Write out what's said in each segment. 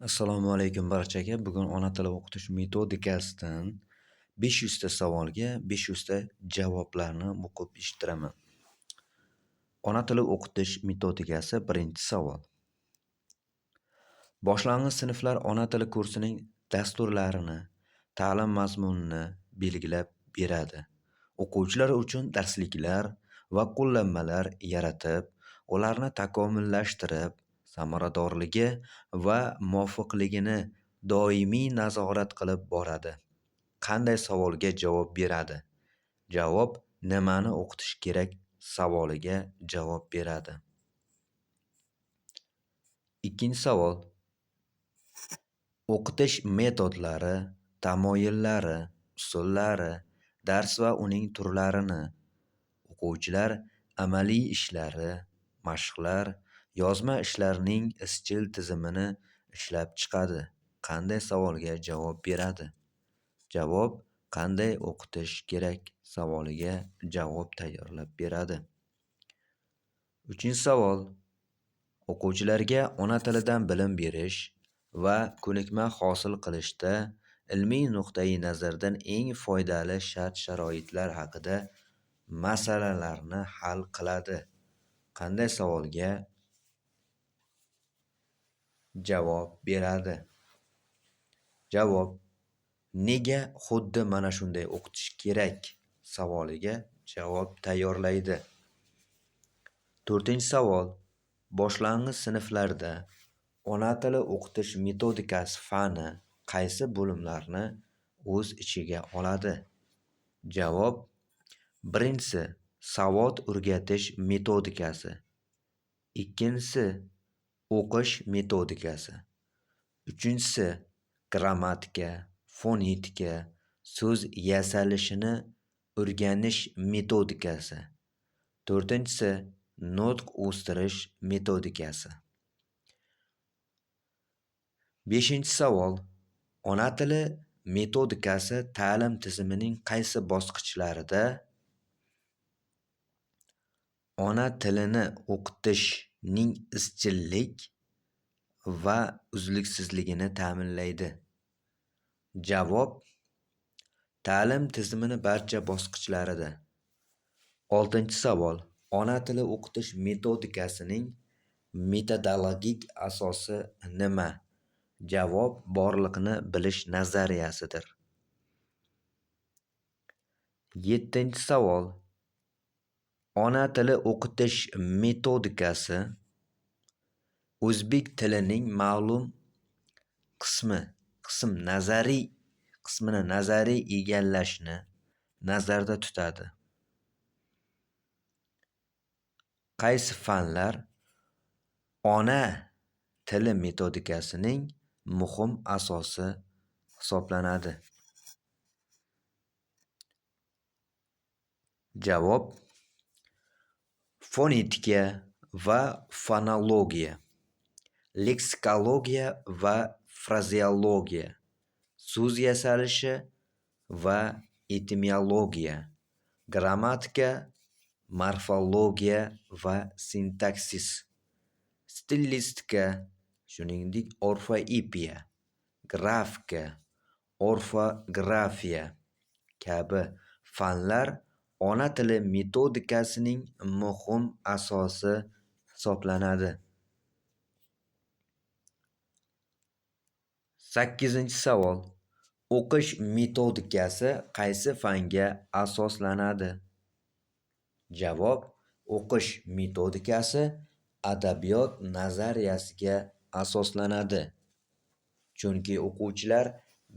Assalomu alaykum barchaga. Bugun ona tili o'qitish metodikasidan 500 ta savolga 500 ta javoblarni o'qib eshittiraman. Ona tili o'qitish metodikasi 1-savol. Boshlang'ich sinflar ona tili kursining dasturlarini, ta'lim mazmunini belgilab beradi. O'quvchilar uchun darsliklar va qo'llanmalar yaratib, ularni takomillashtirib, samaradorligi va muvofiqligini doimiy nazorat qilib boradi. Qanday savolga javob beradi? Javob: nimani o'qitish kerak savoliga javob beradi. 2-savol. O'qitish metodlari, tamoyillari, usullari, dars va uning turlarini, o'quvchilar amaliy ishlari, mashqlar, yozma ishlarning izchil tizimini ishlab chiqadi. Qanday savolga javob beradi? Javob: qanday o'qitish kerak savoliga javob tayyorlab beradi. 3-savol. O'quvchilarga ona tilidan bilim berish va ko'nikma hosil qilishda ilmiy nuqtai nazardan eng foydali shart-sharoitlar haqida masalalarni hal qiladi. Qanday savolga javob beradi? Javob: nega xuddi mana shunday o'qitish kerak savoliga javob tayyorlaydi. 4-savol. Boshlang'ich sinflarda ona tili o'qitish metodikasi fani qaysi bo'limlarni o'z ichiga oladi? Javob: birinchisi, savod o'rgatish metodikasi, ikkinchisi, o'qish metodikasi, uchinchisi, grammatika, fonetika, so'z yasalishini o'rganish metodikasi, to'rtinchisi, nutq o'stirish metodikasi. 5-savol. Ona tili metodikasi ta'lim tizimining qaysi bosqichlarida ona tilini o'qitishning izchillik va uzluksizligini ta'minlaydi? Javob: ta'lim tizimini barcha bosqichlarida. 6-savol. Ona tili o'qitish metodikasining metodologik asosi nima? Javob: borliqni bilish nazariyasidir. 7-savol. Ona tili o'qitish metodikasi o'zbek tilining ma'lum qismini nazariy egallashni nazarda tutadi. Qaysi fanlar ona tili metodikasining muhim asosi hisoblanadi? Javob: fonetika va fonologiya, leksikologiya va frazeologiya, so'z yasalishi va etimologiya, grammatika, morfologiya va sintaksis, stilistika, shuningdek orfoepiya, grafika, orfografiya kabi fanlar ona tili metodikasining muhim asosi hisoblanadi. 8-savol. O'qish metodikasi qaysi fanga asoslanadi? Javob: o'qish metodikasi adabiyot nazariyasiga asoslanadi. Chunki o'quvchilar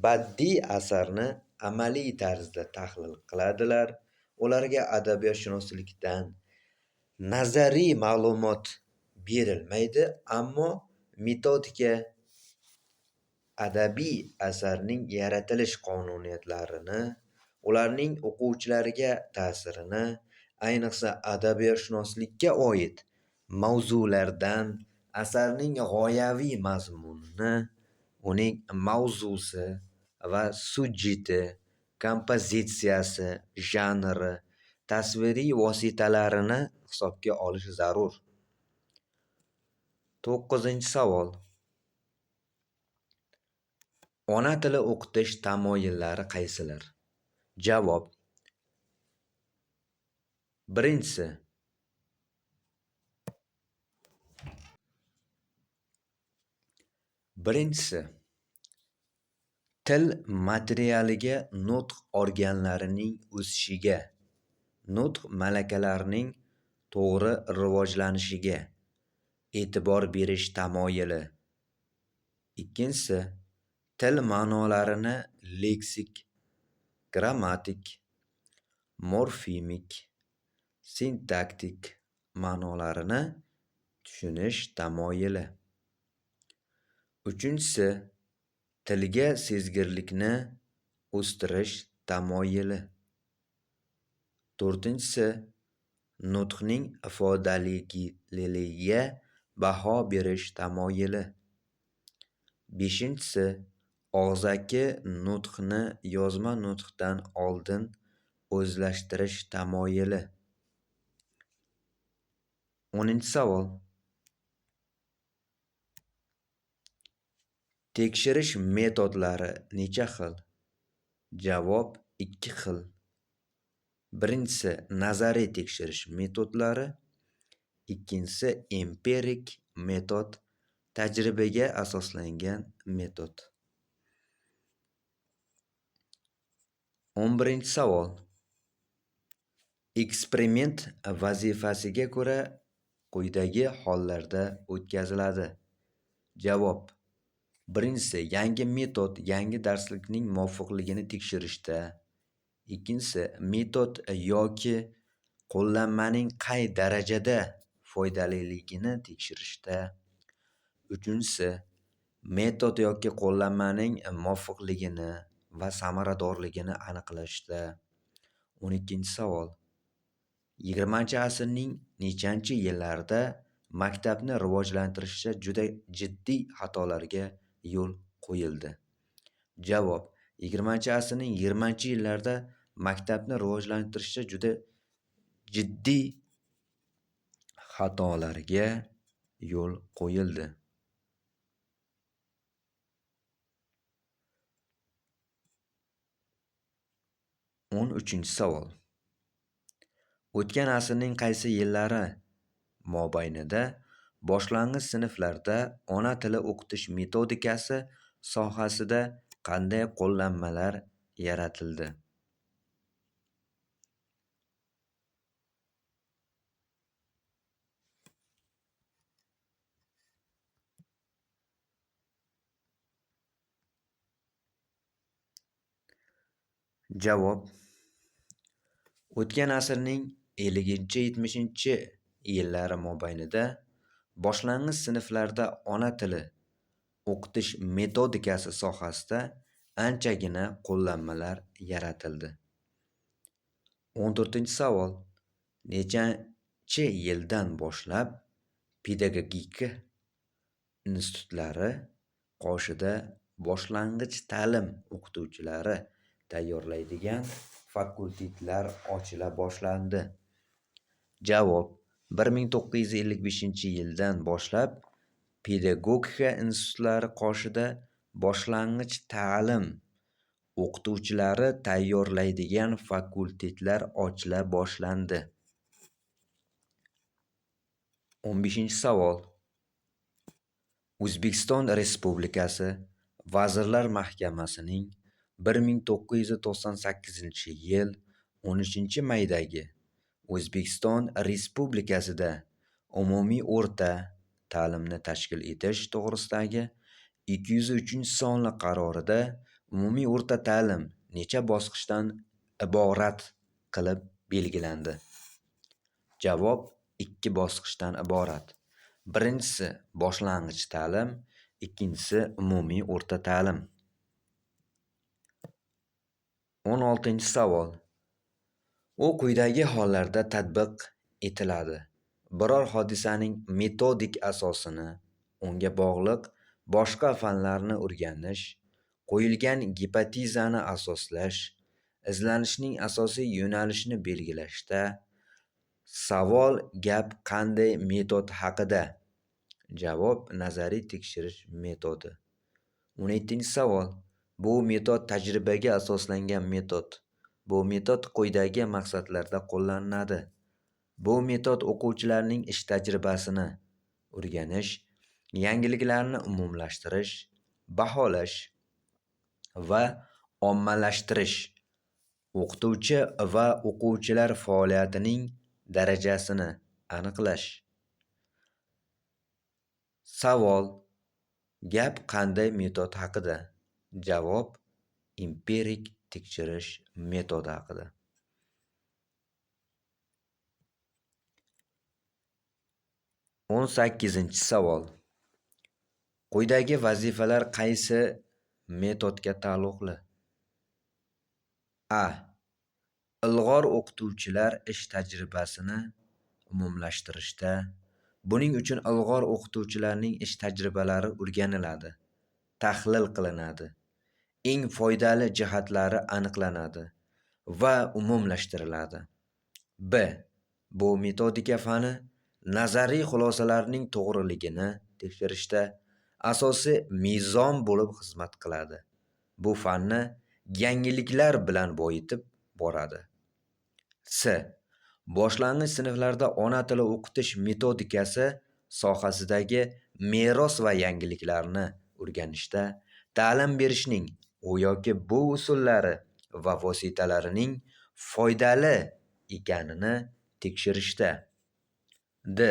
badiiy asarni amaliy tarzda tahlil qiladilar. Ularga adabiyotshunoslikdan nazariy ma'lumot berilmaydi, ammo metodika adabiy asarning yaratilish qonuniyatlarini, ularning o'quvchilarga ta'sirini, ayniqsa adabiyotshunoslikka oid mavzulardan asarning g'oyaviy mazmunini, uning mavzusi va syujeti, kompozitsiyasi, janri, tasviriy vositalarini hisobga olish zarur. 9-savol. Ona tili o'qitish tamoyillari qaysilar? Javob. Birinchisi, til materialiga nutq organlarining o'sishiga, nutq malakalarining to'g'ri rivojlanishiga e'tibor berish tamoyili. Ikkinchisi, til ma'nolarini leksik, grammatik, morfemik, sintaktik ma'nolarini tushunish tamoyili. Uchinchisi, tilga sezgirlikni o'stirish tamoyili. To'rtinchisi, nutqning ifodaliligiga baho berish tamoyili. Beshinchisi, og'zaki nutqni yozma nutqdan oldin o'zlashtirish tamoyili. 10-savol. Tekshirish metodlari necha xil? Javob: 2 xil. Birinchisi nazariy tekshirish metodlari, ikkinchisi empirik metod, tajribaga asoslangan metod. 11-savol. Eksperiment vazifasiga ko'ra quyidagi hollarda o'tkaziladi. Javob: birinchisi, yangi metod, yangi darslikning muvofiqligini tekshirishda. Ikkinchisi, metod yoki qo'llanmaning qay darajada foydaliligini tekshirishda. Uchinchisi, metod yoki qo'llanmaning muvofiqligini va samaradorligini aniqlashda. 12-savol. 20-asrning nechanchi yillarida maktabni rivojlantirishda juda jiddiy xatolarga yo'l qo'yildi? Javob: 20-asrning 20-yillarida maktabni rivojlantirishda juda jiddiy xatolarga yo'l qo'yildi. 13-savol. O'tgan asrning qaysi yillari mobaynida boshlang'ich sinflarda ona tili o'qitish metodikasi sohasida qanday qo'llanmalar yaratildi? Javob: o'tgan asrning 50-70 yillari mobaynida boshlang'ich sinflarda ona tili o'qitish metodikasi sohasida anchagina qo'llanmalar yaratildi. 14-savol. Nechanchi yildan boshlab pedagogika institutlari qoshida boshlang'ich ta'lim o'qituvchilari tayyorlaydigan fakultetlar ochila boshlandi? Javob: 1955-yildan boshlab pedagogika institutlari qoshida boshlang'ich ta'lim o'qituvchilari tayyorlaydigan fakultetlar ochila boshlandi. 15-savol. O'zbekiston Respublikasi Vazirlar Mahkamasining 1998-yil 13-maydagi O'zbekiston Respublikasida umumiy o'rta ta'limni tashkil etish to'g'risidagi 203-sonli qarorida umumiy o'rta ta'lim necha bosqichdan iborat qilib belgilandi? Javob: 2 bosqichdan iborat. Birinchisi boshlang'ich ta'lim, ikkinchisi umumiy o'rta ta'lim. 16-savol. U quyidagi hollarda tatbiq etiladi. Biror hodisaning metodik asosini, unga bog'liq boshqa fanlarni o'rganish, qo'yilgan gipotezani asoslash, izlanishning asosiy yo'nalishini belgilashda. Savol gap qanday metod haqida? Javob: nazariy tekshirish metodi. 17-savol. Bu metod tajribaga asoslangan metod. Bu metod quyidagi maqsadlarda qo'llaniladi. Bu metod o'quvchilarning ish tajribasini o'rganish, yangiliklarni umumlashtirish, baholash va ommalashtirish, o'qituvchi va o'quvchilar faoliyatining darajasini aniqlash. Savol: gap qanday metod haqida? Javob: empirik tekshirish metodi haqida. 18-savol. Quyidagi vazifalar qaysi metodga taalluqli? A. Ilg'or o'qituvchilar ish tajribasini umumlashtirishda. Buning uchun ilg'or o'qituvchilarning ish tajribalari o'rganiladi, tahlil qilinadi, eng foydali jihatlari aniqlanadi va umumlashtiriladi. B. Bu metodika fani nazariy xulosalarning to'g'riligini tekshirishda asosiy mezon bo'lib xizmat qiladi. Bu fanni yangiliklar bilan boyitib boradi. C. Boshlang'ich sinflarda ona tili o'qitish metodikasi sohasidagi meros va yangiliklarni o'rganishda ta'lim berishning u yoki bu usullari va vositalarining foydali ekanini tekshirishda. D.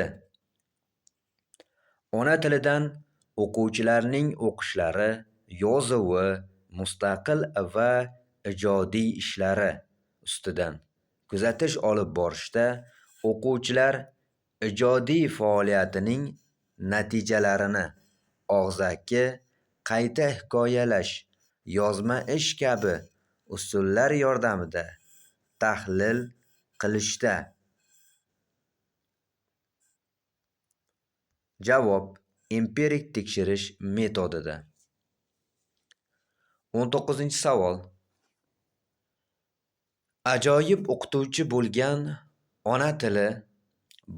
Ona tilidan o'quvchilarning o'qishlari, yozuvi, mustaqil va ijodiy ishlari ustidan kuzatish olib borishda o'quvchilar ijodiy faoliyatining natijalarini og'zaki, qayta hikoyalash, yozma ish kabi usullar yordamida tahlil qilishda. Javob: empirik tekshirish metodida. 19-savol. Ajoyib o'qituvchi bo'lgan ona tili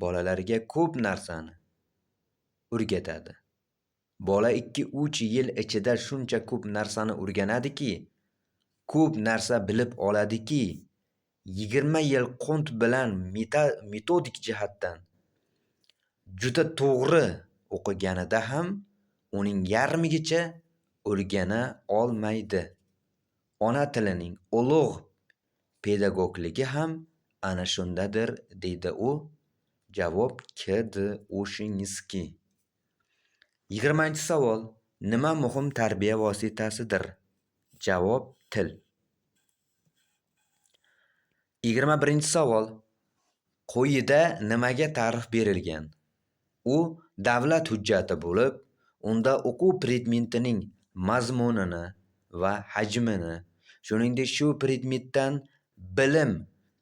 bolalarga ko'p narsani o'rgatadi. Bola 2-3 yil ichida shuncha ko'p narsani o'rganadiki, ko'p narsa bilib oladiki, 20 yil qunt bilan metodik jihatdan juda to'g'ri o'qiganida ham uning yarmigacha o'rgana olmaydi. Ona tilining ulug' pedagogligi ham ana shundadir, deydi u. Javob: K. D. Oshinskiy. 20-savol. Nima muhim tarbiya vositasidir? Javob: til. 21-savol. Quyida nimaga ta'rif berilgan? U davlat hujjati bo'lib, unda o'quv predmetining mazmunini va hajmini, shuningdek shu predmetdan bilim,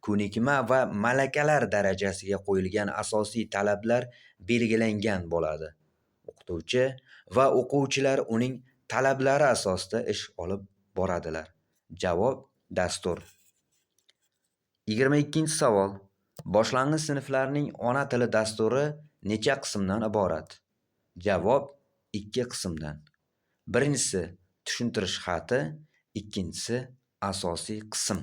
ko'nikma va malakalar darajasiga qo'yilgan asosiy talablar belgilangan bo'ladi. O'qituvchi va o'quvchilar uning talablari asosida ish olib boradilar. Javob: dastur. 22-savol. Boshlang'ich sinflarning ona tili dasturi necha qismdan iborat? Javob: 2 qismdan. Birinchisi tushuntirish xati, ikkinchisi asosiy qism.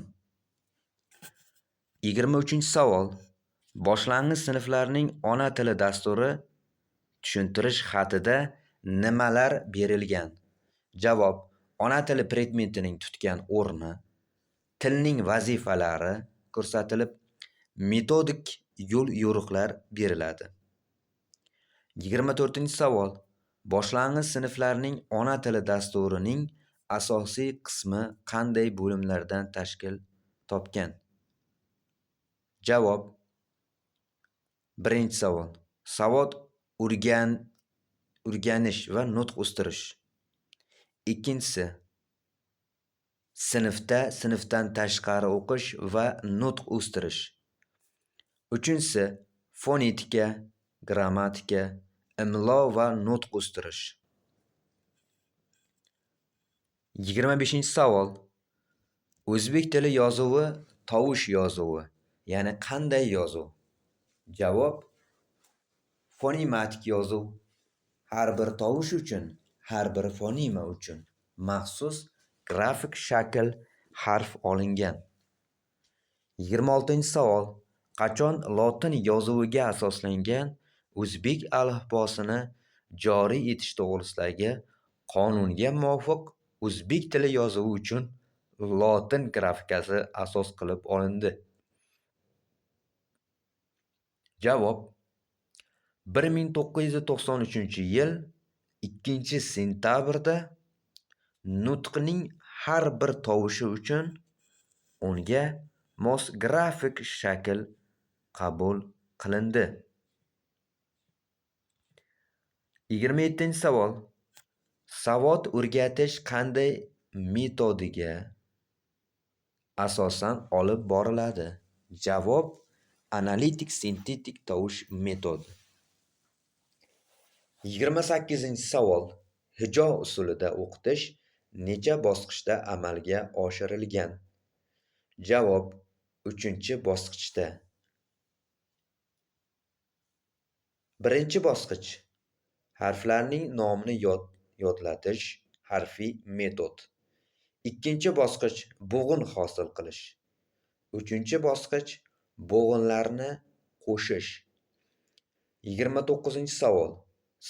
23-savol. Boshlang'ich sinflarning ona tili dasturi tushuntirish xatida nimalar berilgan? Javob: ona tili predmetining tutgan o'rni, tilning vazifalari ko'rsatilib, metodik yo'l-yo'riqlar beriladi. 24-savol. Boshlang'ich sinflarning ona tili dasturining asosiy qismi qanday bo'limlardan tashkil topgan? Javob: 1-savol. Savod o'rganish va nutq o'stirish. 2-si sinfda, sinfdan tashqari o'qish va nutq o'stirish. 3-si fonetika, grammatika, imlo va nutq o'stirish. 25-savol. O'zbek tili yozuvi tovush yozuvi, ya'ni qanday yozuv? Javob: fonematik yozuv. Har bir tovush uchun, har bir fonema uchun maxsus grafik shakl harf olingan. 26-savol. Qachon lotin yozuviga asoslangan o'zbek alifbosini joriy etish to'g'risidagi qonunga muvofiq o'zbek tili yozuvi uchun lotin grafikasi asos qilib olindi? Javob: 1993-yil 2-sentabrda nutqning har bir tovushi uchun unga mos grafik shakl qabul qilindi. 27-savol. Savod o'rgatish qanday metodiga asosan olib boriladi? Javob: analitik sintetik tovush metodi. 28-savol. Hijo usulida o'qitish necha bosqichda amalga oshirilgan? Javob: 3-bosqichda. 1-bosqich harflarning nomini yodlatish, harfiy metod. 2-bosqich bo'g'in hosil qilish. 3-bosqich bo'g'inlarni qo'shish. 29-savol.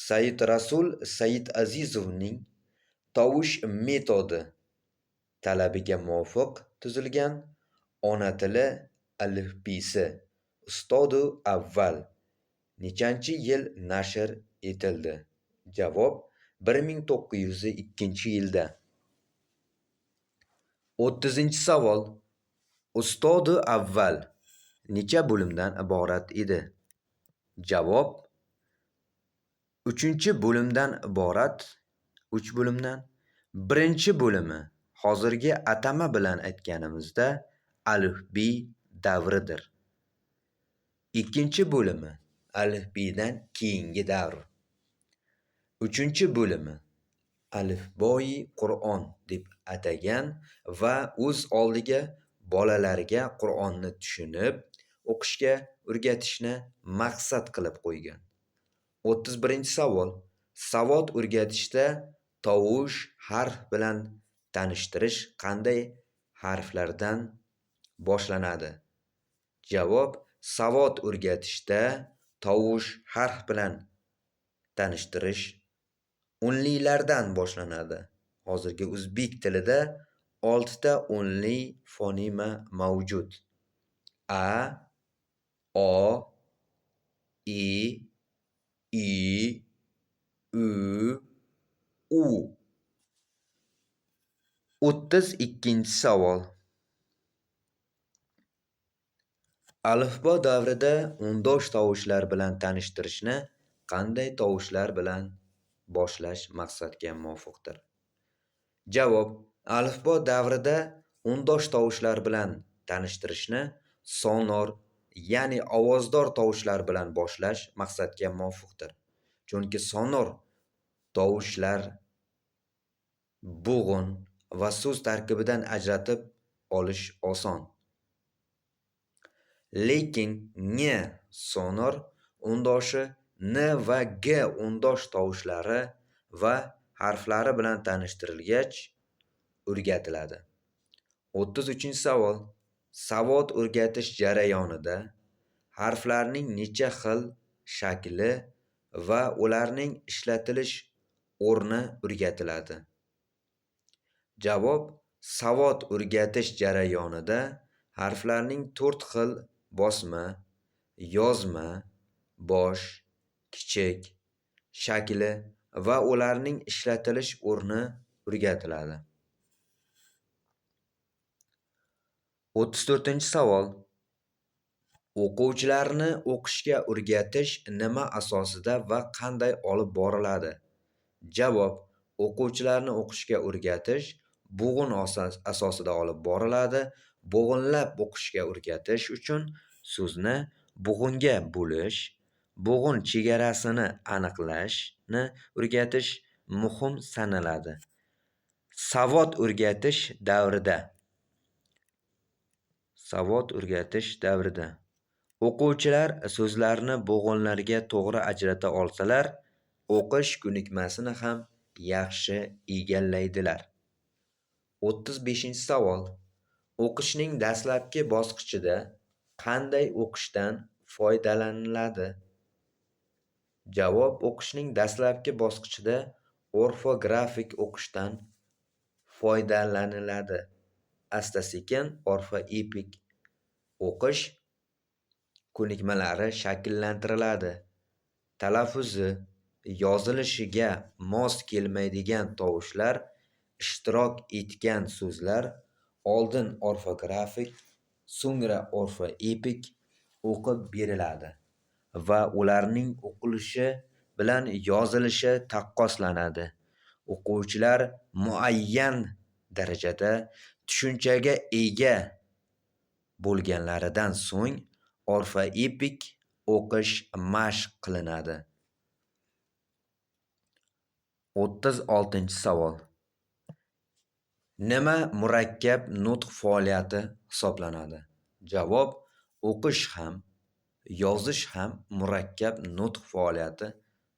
Said Rasul Said Azizovning tovush metodi talabiga muvofiq tuzilgan ona tili alifbesi Ustodu avval nechanchi yil nashr etildi? Javob: 1902-yilda. 30-savol. Ustodu avval necha bo'limdan iborat edi? Javob: 3-bo'limdan iborat, 3 bo'limdan. 1-bo'limi hozirgi atama bilan aytganimizda alifbi davridir. 2-bo'limi alifbidan keyingi davr. 3-bo'limi alifboyi Qur'on deb atagan va o'z oldiga bolalarga Qur'onni tushunib o'qishga o'rgatishni maqsad qilib qo'ygan. 31-savol. Savod o'rgatishda tovush harf bilan tanishtirish qanday harflardan boshlanadi? Javob: savod o'rgatishda tovush harf bilan tanishtirish o'nlilardan boshlanadi. Hozirgi o'zbek tilida 6 ta o'nli fonema mavjud. A, O, E, I, Ü, U. 32-savol. Alifbo davrida undosh tovushlar bilan tanishtirishni qanday tovushlar bilan boshlash maqsadga muvofiqdir? Javob: alifbo davrida undosh tovushlar bilan tanishtirishni sonor, ya'ni ovozdor tovushlar bilan boshlash maqsadga muvofiqdir. Chunki sonor tovushlar bo'g'in va so'z tarkibidan ajratib olish oson. Lekin ng sonor undoshi n va g undosh tovushlari va harflari bilan tanishtirilgach o'rgatiladi. 33-savol. Savod o'rgatish jarayonida harflarning necha xil shakli va ularning ishlatilish o'rni o'rgatiladi? Javob: savod o'rgatish jarayonida harflarning 4 xil bosma, yozma, bosh, kichik shakli va ularning ishlatilish o'rni o'rgatiladi. 34-savol. O'quvchilarni o'qishga o'rgatish nima asosida va qanday olib boriladi? Javob: o'quvchilarni o'qishga o'rgatish bo'g'in asosida olib boriladi. Bo'g'inlab o'qishga o'rgatish uchun so'zni bo'g'inga bo'lish, bo'g'in chegarasini aniqlashni o'rgatish muhim sanaladi. Savod o'rgatish davrida o'quvchilar so'zlarni bo'g'inlarga to'g'ri ajrata olsalar, o'qish ko'nikmasini ham yaxshi egallaydilar. 35-savol. O'qishning dastlabki bosqichida qanday o'qishdan foydalaniladi? Javob: o'qishning dastlabki bosqichida orfografik o'qishdan foydalaniladi. Asta-sekin orfoepik o'qish ko'nikmalari shakllantiriladi. Talaffuzi, yozilishiga mos kelmaydigan tovushlar ishtirok etgan so'zlar oldin orfografik, so'ngra orfoepik o'qib beriladi va ularning o'qilishi bilan yozilishi taqqoslanadi. O'quvchilar muayyan darajada tushunchaga ega bo'lganlaridan so'ng orfoepik o'qish mashq qilinadi. 36-savol. Nima murakkab nutq faoliyati hisoblanadi? Javob: o'qish ham, yozish ham murakkab nutq faoliyati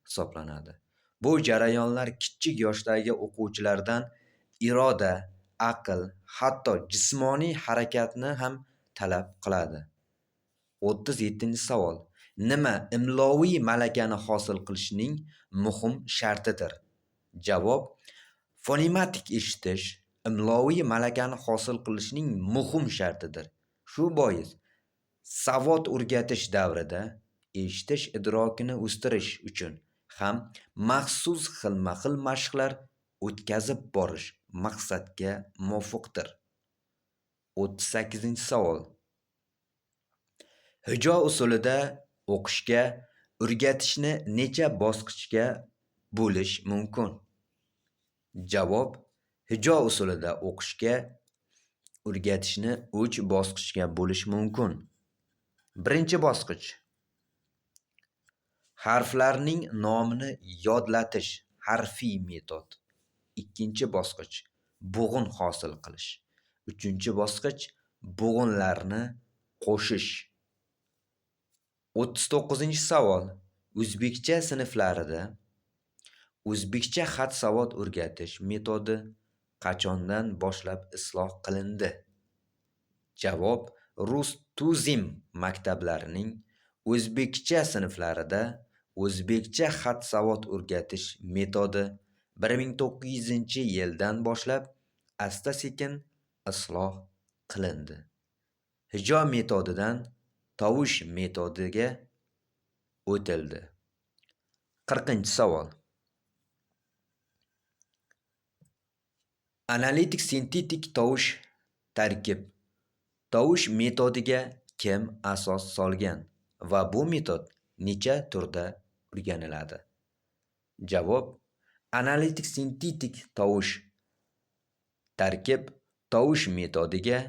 hisoblanadi. Bu jarayonlar kichik yoshdagi o'quvchilardan iroda, aql, hatto jismoniy harakatni ham talab qiladi. 37-savol. Nima imloviy malakani hosil qilishning muhim shartidir? Javob: fonematik eshitish imloviy malakani hosil qilishning muhim shartidir. Shu bois savod o'rgatish davrida eshitish idrokini o'stirish uchun ham maxsus xilma-xil mashqlar o'tkazib borish maqsadga muvofiqdir. 38-savol. Hijo usulida o'qishga o'rgatishni necha bosqichga bo'lish mumkin? Javob: hijo usulida o'qishga o'rgatishni 3 bosqichga bo'lish mumkin. Birinchi bosqich: harflarning nomini yodlatish, harfiy metod. Ikkinchi bosqich: bo'g'in hosil qilish. Uchinchi bosqich: bo'g'inlarni qo'shish. 39-savol. O'zbekcha sinflarida o'zbekcha xat-savod o'rgatish metodi qachondan boshlab isloh qilindi? Javob: rus tuzem maktablarining o'zbekcha sinflarida o'zbekcha xat-savod o'rgatish metodi 1900-yildan boshlab asta-sekin isloh qilindi. Hijo metodidan tovush metodiga o'tildi. 40-savol. Analitik sintetik tovush tarkib tovush metodiga kim asos solgan va bu metod necha turda o'rganiladi? Javob: analitik sintetik tovush tarkib tovush metodiga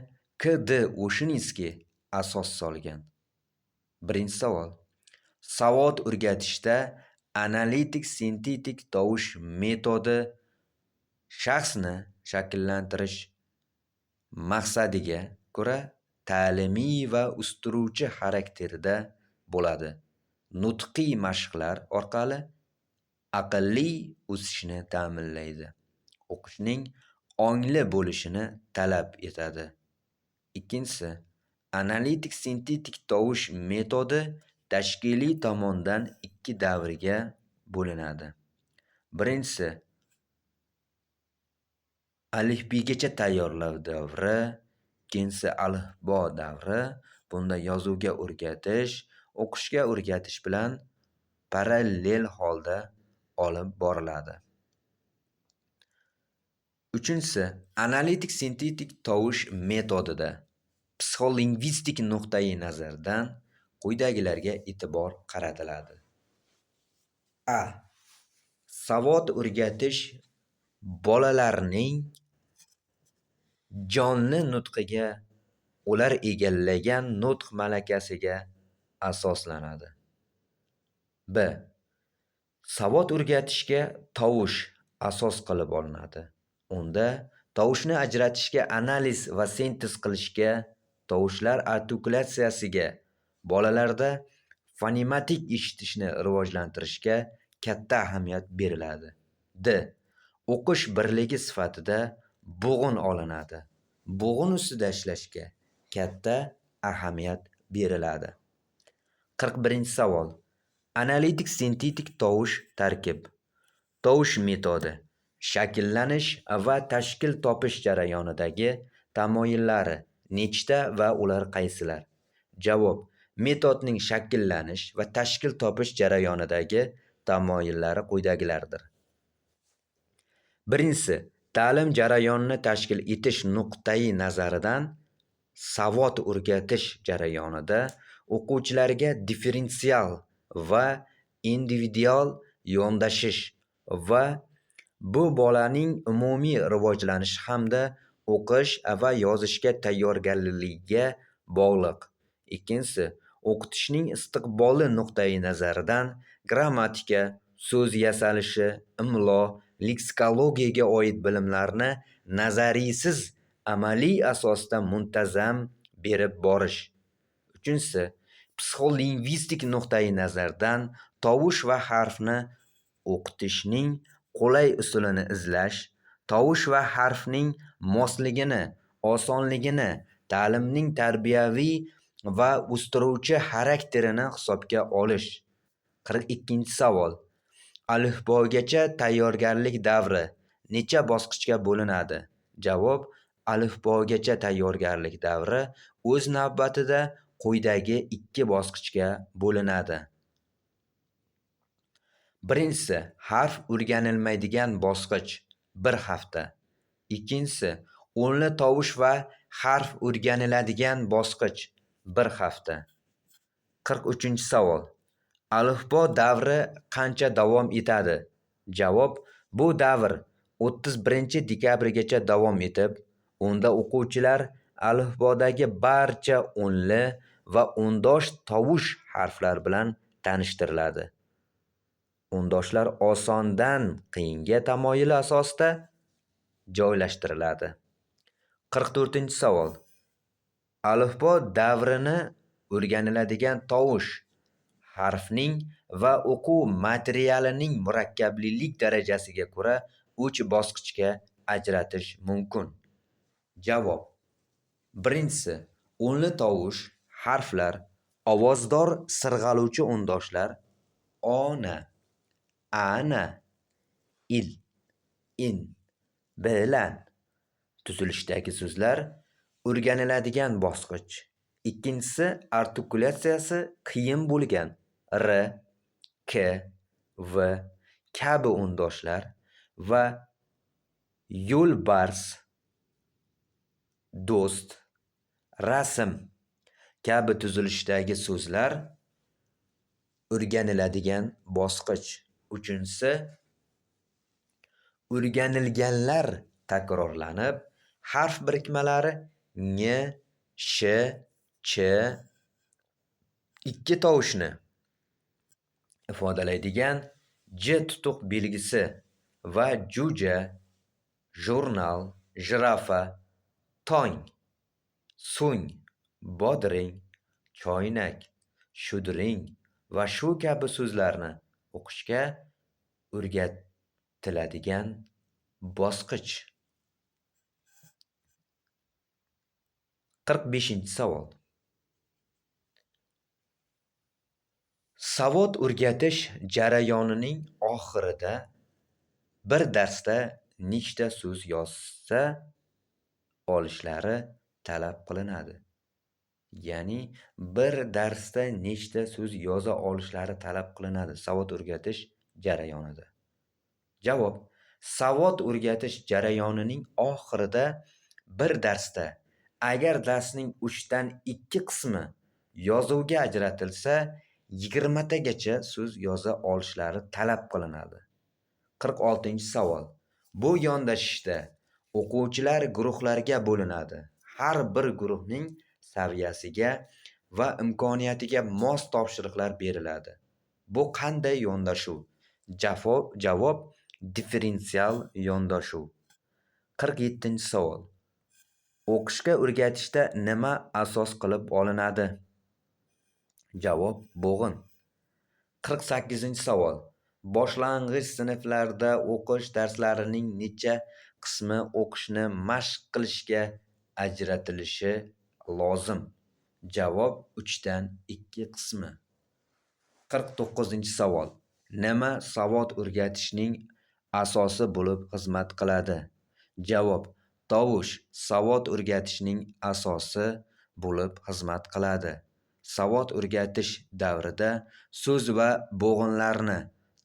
K.D. Oshininskiy asos solgan. 1-savol. Savod o'rgatishda analitik sintetik tovush metodi shaxsni shakllantirish maqsadiga ko'ra ta'limiy va o'stiruvchi xarakterida bo'ladi. Nutqiy mashqlar orqali aqlli o'sishni ta'minlaydi. O'qishning ongli bo'lishini talab etadi. Ikkinchisi, analitik sintetik tovush metodi tashkiliy tomondan 2 davrga bo'linadi. Birinchisi, alifbegacha tayyorlov davri, ikkinchisi alifbo davri. Bunda yozuvga o'rgatish, o'qishga o'rgatish bilan parallel holda olib boriladi. Uchinchisi, analitik sintetik tovush metodida psixolingvistik nuqtai nazardan quyidagilarga e'tibor qaratiladi. A. Savod o'rgatish bolalarning jonli nutqiga, ular egallagan nutq malakasiga asoslanadi. B. Savod o'rgatishga tovush asos qilib olinadi. Unda tovushni ajratishga, analiz va sintez qilishga, tovushlar artikulyatsiyasiga, bolalarda fonematik eshitishni rivojlantirishga katta ahamiyat beriladi. D. O'qish birligi sifatida Bo'g'in olinadi. Bo'g'in ustida ishlashga katta ahamiyat beriladi. 41-savol. Analitik sintetik tovush tarkib. Tovush metodi shakllanish va tashkil topish jarayonidagi tamoyillari nechta va ular qaysilar? Javob: metodning shakllanish va tashkil topish jarayonidagi tamoyillari quyidagilardir. Birinchisi, ta'lim jarayonini tashkil etish nuqtai nazaridan savod o'rgatish jarayonida o'quvchilarga differensial va individual yondashish va bu bolaning umumiy rivojlanishi hamda o'qish va yozishga tayyorgarligiga bog'liq. Ikkinchisi, o'qitishning istiqboli nuqtai nazaridan grammatika, so'z yasalishi, imlo, leksikologiyaga oid bilimlarni nazariysiz amaliy asosda muntazam berib borish. Uchinchisi, psixolingvistik nuqtai nazardan tovush va harfni o'qitishning qulay usulini izlash, tovush va harfning mosligini, osonligini, ta'limning tarbiyaviy va o'stiruvchi xarakterini hisobga olish. 42-savol. Alifbogacha tayyorgarlik davri necha bosqichga bo'linadi? Javob: alifbogacha tayyorgarlik davri o'z navbatida quyidagi 2 bosqichga bo'linadi. Birinchisi, harf o'rganilmaydigan bosqich 1 hafta. Ikkinchisi, o'nli tovush va harf o'rganiladigan bosqich 1 hafta. 43-savol. Alifbo davri qancha davom etadi? Javob: bu davr 31 dekabrgacha davom etib, unda o'quvchilar alifbodagi barcha o'nli va o'ndosh tovush harflar bilan tanishtiriladi. O'ndoshlar osondan qiyinga tamoyili asosida joylashtiriladi. 44-savol. Alifbo davrini o'rganiladigan tovush, harfning va o'quv materialining murakkablilik darajasiga ko'ra 3 bosqichga ajratish mumkin. Javob: birinchisi, o'nli tovush, harflar, ovozdor sirg'aluvchi o'ndoshlar ona, ana, il, in, bilan tuzilishdagi so'zlar o'rganiladigan bosqich. Ikkinchisi, artikulyatsiyasi qiyin bo'lgan r, k, v kabi o'ndoshlar va yo'lbars, do'st, rasm kabi tuzilishdagi so'zlar o'rganiladigan bosqich. Uchinchisi, o'rganilganlar takrorlanib, harf birikmalari ng, sh, ch ikki tovushni ifodalaydigan j tutuq belgisi va jo'ja, jurnal, jirafa, tong, so'ng, bodring, choynak, shudring va shu kabi so'zlarni o'qishga o'rgatiladigan bosqich. 45-savol. Savod o'rgatish jarayonining oxirida bir darsda nechta so'z yozsa olishlari talab qilinadi? Ya'ni bir darsda nechta so'z yoza olishlari talab qilinadi savod o'rgatish jarayonida? Javob: savod o'rgatish jarayonining oxirida bir darsda, agar darsning 3dan 2 qismi yozuvga ajratilsa, 20 tagacha so'z yoza olishlari talab qilinadi. 46-savol. Bu yondashishda o'quvchilar guruhlarga bo'linadi. Har bir guruhning saviyasiga va imkoniyatiga mos topshiriqlar beriladi. Bu qanday yondashuv? Javob: differensial yondashuv. 47-savol. O'qishga o'rgatishda nima asos qilib olinadi? Javob: bo'g'in. 48-savol. Boshlang'ich sinflarda o'qish darslarining necha qismi o'qishni mashq qilishga ajratilishi lozim? Javob: 3dan 2 qismi. 49-savol. Nima savod o'rgatishning asosi bo'lib xizmat qiladi? Javob: tovush savod o'rgatishning asosi bo'lib xizmat qiladi. Savod o'rgatish davrida so'z va bo'g'inlarni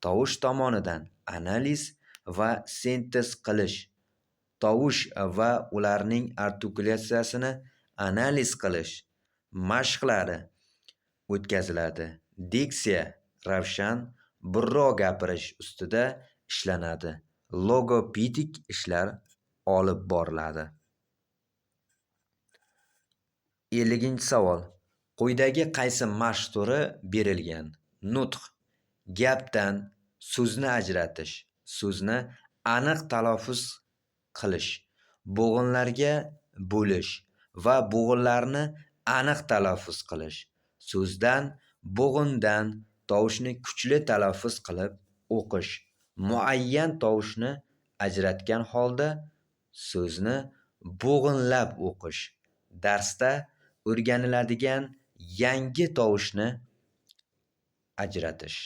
tovush tomonidan analiz va sintez qilish, tovush va ularning artikulyatsiyasini analiz qilish mashqlari o'tkaziladi. Diksiya, ravshan, burro gapirish ustida ishlanadi. Logopedik ishlar olib boriladi. 50-savol. Quyidagi qaysi mashq turi berilgan? Nutq, gapdan so'zni ajratish, so'zni aniq talaffuz qilish, bo'g'inlarga bo'lish va bo'g'inlarni aniq talaffuz qilish, so'zdan, bo'g'indan tovushni kuchli talaffuz qilib o'qish, muayyan tovushni ajratgan holda so'zni bo'g'inlab o'qish, darsda o'rganiladigan yangi tovushni ajratish.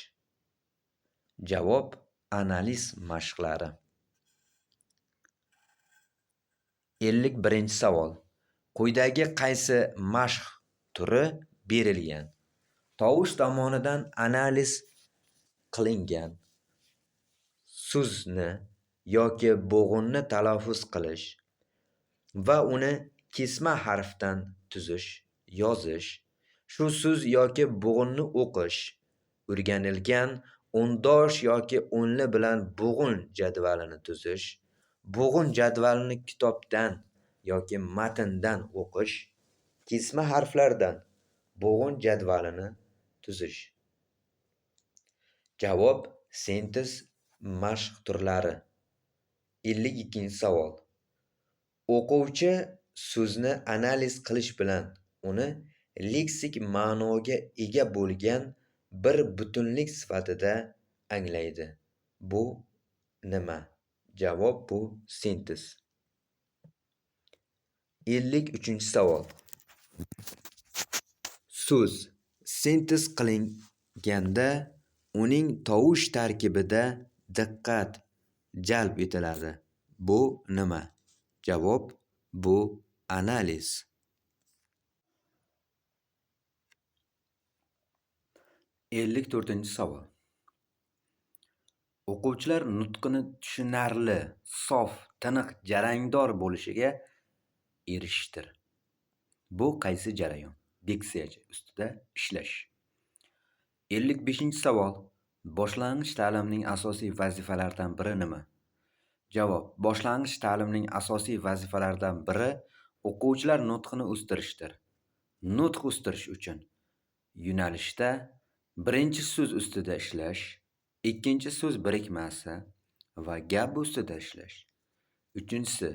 Javob: analiz mashqlari. 51-savol. Quyidagi qaysi mashq turi berilgan? Tovush tomonidan analiz qilingan so'zni yoki bo'g'inni talaffuz qilish va uni kesma harfdan tuzish, yozish, shu so'z yoki bo'g'inni o'qish, o'rganilgan o'ndosh yoki o'nli bilan bo'g'in jadvalini tuzish, bo'g'in jadvalini kitobdan yoki matndan o'qish, kesma harflardan bo'g'in jadvalini tuzish. Javob: sintez mashq turlari. 52-savol. O'quvchi so'zni analiz qilish bilan uni leksik ma'noga ega bo'lgan bir butunlik sifatida anglaydi. Bu nima? Javob: bu sintez. 53-savol. So'z sintez qilinganda uning tovush tarkibida diqqat jalb etiladi. Bu nima? Javob: bu analiz. 54-savol. O'quvchilar nutqini tushunarli, sof, tiniq, jarangdor bo'lishiga erishishdir. Bu qaysi jarayon? Diksiya ustida ishlash. 55-savol. Boshlang'ich ta'limning asosiy vazifalaridan biri nima? Javob: boshlang'ich ta'limning asosiy vazifalaridan biri o'quvchilar nutqini o'stirishdir. Nutq o'stirish uchun yo'nalishda birinchi so'z ustida ishlash, ikkinchi so'z birikmasi va gap ustida ishlash, uchinchisi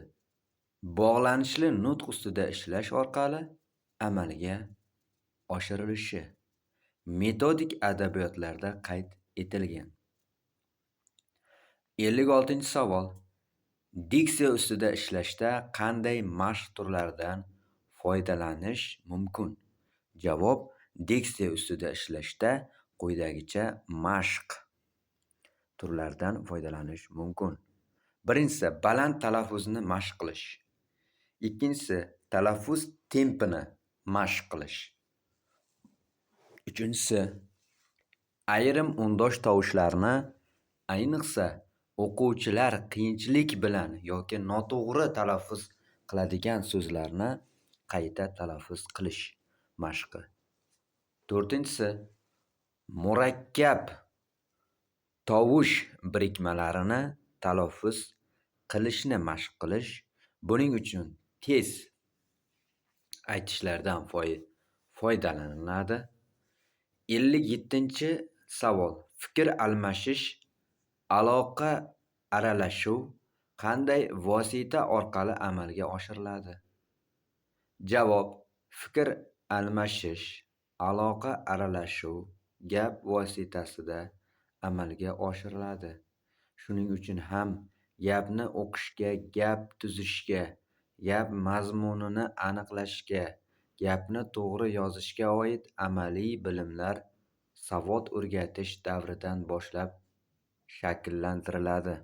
bog'lanishli nutq ustida ishlash orqali amalga oshirilishi metodik adabiyotlarda qayd etilgan. 56-savol. Diksiya ustida ishlashda qanday mashq turlaridan foydalanish mumkin? Javob: diksiya ustida ishlashda quyidagicha mashq turlaridan foydalanish mumkin. Birinchisi, baland talaffuzni mashq qilish. Ikkinchisi, talaffuz tempini mashq qilish. Uchinchisi, ayrim undosh tovushlarni, ayniqsa o'quvchilar qiyinchilik bilan yoki noto'g'ri talaffuz qiladigan so'zlarni qayta talaffuz qilish mashqi. To'rtinchisi, murakkab tovush birikmalarini talaffuz qilishni mashq qilish. Buning uchun tez aytishlardan foydalaniladi. 57-savol. Fikr almashish, aloqa aralashuv qanday vosita orqali amalga oshiriladi? Javob: fikr almashish, aloqa aralashuv gap vositasida amalga oshiriladi. Shuning uchun ham gapni o'qishga, gap tuzishga, gap mazmunini aniqlashga, gapni to'g'ri yozishga oid amaliy bilimlar savod o'rgatish davridan boshlab shakllantiriladi.